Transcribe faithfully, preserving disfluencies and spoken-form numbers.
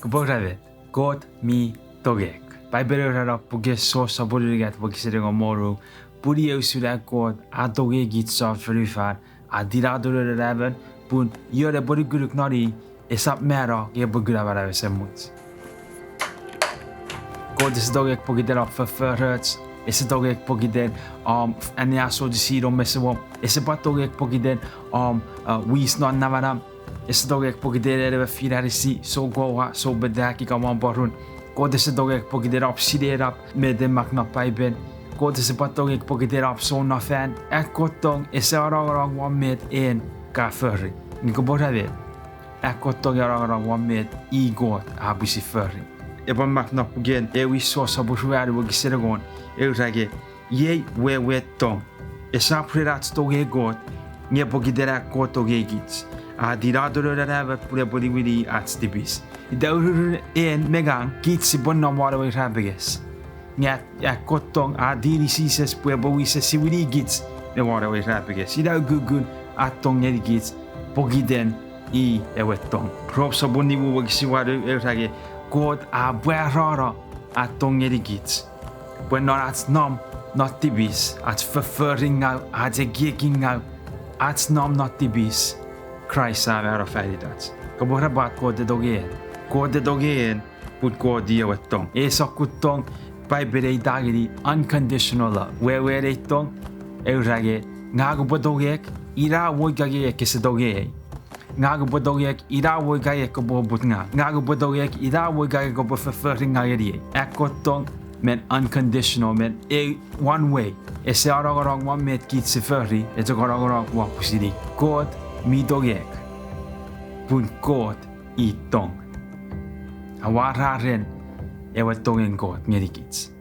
Kopwe ura met, Kot mi tongek. Paipel a era non puken Jon sopun unungat wokisin engon me wonu, pun iei usun an Kot a tongei kich chon fonufan, a tinato Noun we Anaemon, pun ion epwe nukunuk non i esap mano nge epwe kuna manau esemuch. Kot ese tongek pokiten om fofforoch, ese tongek pokiten om anneasochisi nom me semom, ese pwan tongek pokiten om, uh, wis non namanam, ese tongek pokiten en ewe Fin Anisi, soukowa, soupetak ika mwo pworun. Kot ese tongek pokiten om sinenap met e mak non Paipen. Kot ese pwan tongek pokiten om sou no fan. An Kot tong ese anongonong won met en ka fori. Nge kopwe ura met, an Kot tong a anongonong won met i Kot a pwisin fori. Epwe mak non puken ewe Jon sopun ruanu wokisin engon, e ura nge, iei wewen tong. Esap ren ach tongei Kot, nge pokiten an Kot tongei kich, a tinato Noun we Anaemon pun epwe niwini ach tipis. Ita ururun en me ngang kich sipwe nom won ewe irapenges. Nge an Kot tong a tini Jises pwe epwe wisen siwini kich me won ewe irapenges. Ina ukukun an tong ngenikich pokiten i ewe tong. Rom sopun nimu wokisin wanu e ura nge, Kot a pwarano an tong ngenikich pwe non ach nom non tipis, ach fofforingau, ach ekiekingaw, ach nom non tipis, Kraist a mano fan itach. Kopwe ura pwe Kot e tongei en. Kot e tongei en pun Kot i ewe tong. Ei sokkun tong Paipen e ita ngeni unconditional love. Wewen ei tong, e ura nge, ngang upwe tongek, ina mwo ika nge kese tongei. Ngang upwe tongek, ina mwo ika nge kopwe oput ngang. Ngang upwe tongek, ina mwo ika nge kopwe fofforingau ngeniei. An Kot tong men unconditional, men ei one way. Ese anongonong won met kich sia fori, e chok anongonong won pwisin i. Kot mi tongek, pun Kot i tong. Amwarar ren ewe tongen Kot ngenikich.